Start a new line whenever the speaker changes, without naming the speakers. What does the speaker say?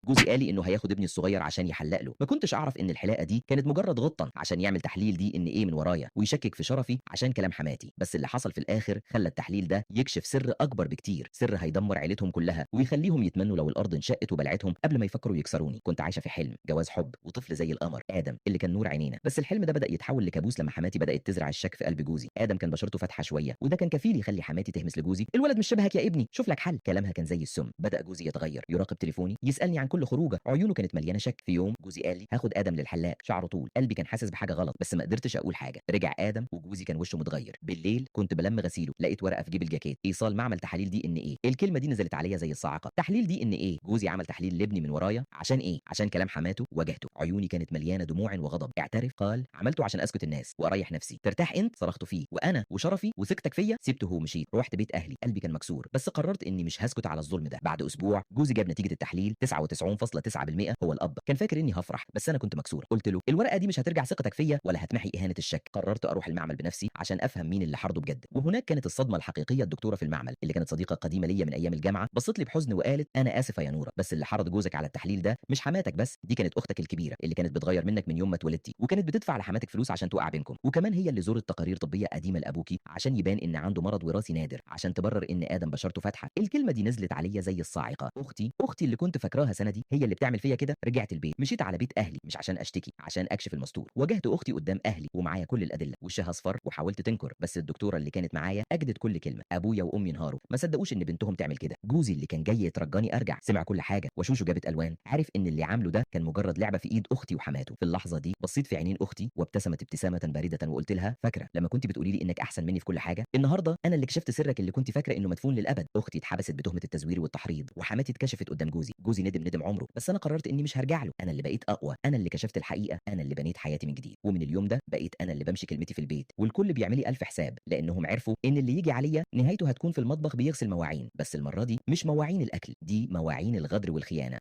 جوزي قال لي انه هياخد ابني الصغير عشان يحلق له. ما كنتش اعرف ان الحلاقة دي كانت مجرد غطا عشان يعمل تحليل DNA من ورايا ويشكك في شرفي عشان كلام حماتي. بس اللي حصل في الاخر خلى التحليل ده يكشف سر اكبر بكتير، سر هيدمر عيلتهم كلها ويخليهم يتمنوا لو الارض انشقت وبلعتهم قبل ما يفكروا يكسروني. كنت عايشه في حلم جواز حب وطفل زي القمر ادم اللي كان نور عينينا، بس الحلم ده بدا يتحول لكابوس لما حماتي بدات تزرع الشك في قلب جوزي. ادم كان بشرته فاتحة شوية، وده كان كفيل يخلي حماتي تهمس لجوزي الولد مش شبهك يا ابني، شوف لك حل. كلامها كان زي السم. بدا جوزي يتغير، يراقب تليفوني، يسالني عن كل خروجه، عيونه كانت مليانة شك. في يوم جوزي قال لي هاخد ادم للحلاق، شعره طول. قلبي كان حاسس بحاجة غلط بس ما قدرتش اقول حاجة. رجع ادم وجوزي كان وشه متغير. بالليل كنت بلم غسيله، لقيت ورقة في جيب الجاكيت، ايصال معمل تحاليل DNA. الكلمة دي نزلت عليا زي الصاعقة. تحليل DNA؟ جوزي عمل تحليل لابني من ورايا عشان ايه؟ عشان كلام حماته. واجهته، عيوني كانت مليانة دموع وغضب. اعترف، قال عملته عشان اسكت الناس واريح نفسي. ترتاح انت؟ صرخت فيه، وانا وشرفي وثقتك فيا. سبته ومشيت، روحت بيت اهلي. قلبي كان مكسور بس قررت اني مش هسكت على الظلم ده. بعد اسبوع جوزي جاب نتيجة التحليل 99.9% هو الاب. كان فاكر اني هفرح بس انا كنت مكسور. قلت له الورقة دي مش هترجع ثقتك فيا ولا هتمحي اهانه الشك. قررت اروح المعمل بنفسي عشان افهم مين اللي حرضه بجد. وهناك كانت الصدمة الحقيقية. الدكتورة في المعمل اللي كانت صديقه قديمة ليا من ايام الجامعة بصت لي بحزن وقالت انا اسفه يا نوره، بس اللي حرض جوزك على التحليل ده مش حماتك بس، دي كانت اختك الكبيرة اللي كانت بتغير منك من يوم ما اتولدتي، وكانت بتدفع لحماتك فلوس عشان توقع بينكم، وكمان هي اللي زورت تقارير طبية قديمة لابوكي عشان يبان ان عنده مرض وراثي نادر عشان تبرر ان ادم بشرته فاتحة. الكلمة دي نزلت عليا زي الصاعقة. اختي اللي كنت فاكراها سندي هي اللي بتعمل فيا كده. رجعت البيت، مشيت على بيت اهلي مش عشان اشتكي، عشان اكشف المستور. واجهت اختي قدام اهلي ومعايا كل الادلة، وشها اصفر وحاولت تنكر بس الدكتورة اللي كانت معايا اجدت كل كلمة. ابويا وامي انهاروا، ما صدقوش ان بنتهم تعمل كده. جوزي اللي كان جاي يترجاني ارجع سمع كل حاجة، وشوشه جابت الوان، عارف ان اللي عامله ده كان مجرد لعبه في ايد اختي وحماته. في اللحظة دي بصيت في عينين اختي وابتسمت ابتسامة باردة وقلت لها فاكره لما كنت بتقولي لي انك احسن مني في كل حاجة؟ النهارده انا اللي كشفت سرك اللي كنت فاكره انه مدفون للابد. اختي اتحبست بتهمه التزوير والتحريض، وحماتي اتكشفت قدام جوزي. جوزي ندم ندم عمره، بس انا قررت اني مش هرجع له. انا اللي بقيت اقوى، انا اللي كشفت الحقيقة، انا اللي بنيت حياتي من جديد. ومن اليوم ده بقيت انا اللي بمشي كلمتي في البيت، والكل بيعملي الف حساب لانهم عرفوا ان اللي يجي عليا نهايته هتكون في المطبخ بيغسل مواعين، بس المرة دي مش مواعين الاكل، دي مواعين الغدر والخيانة.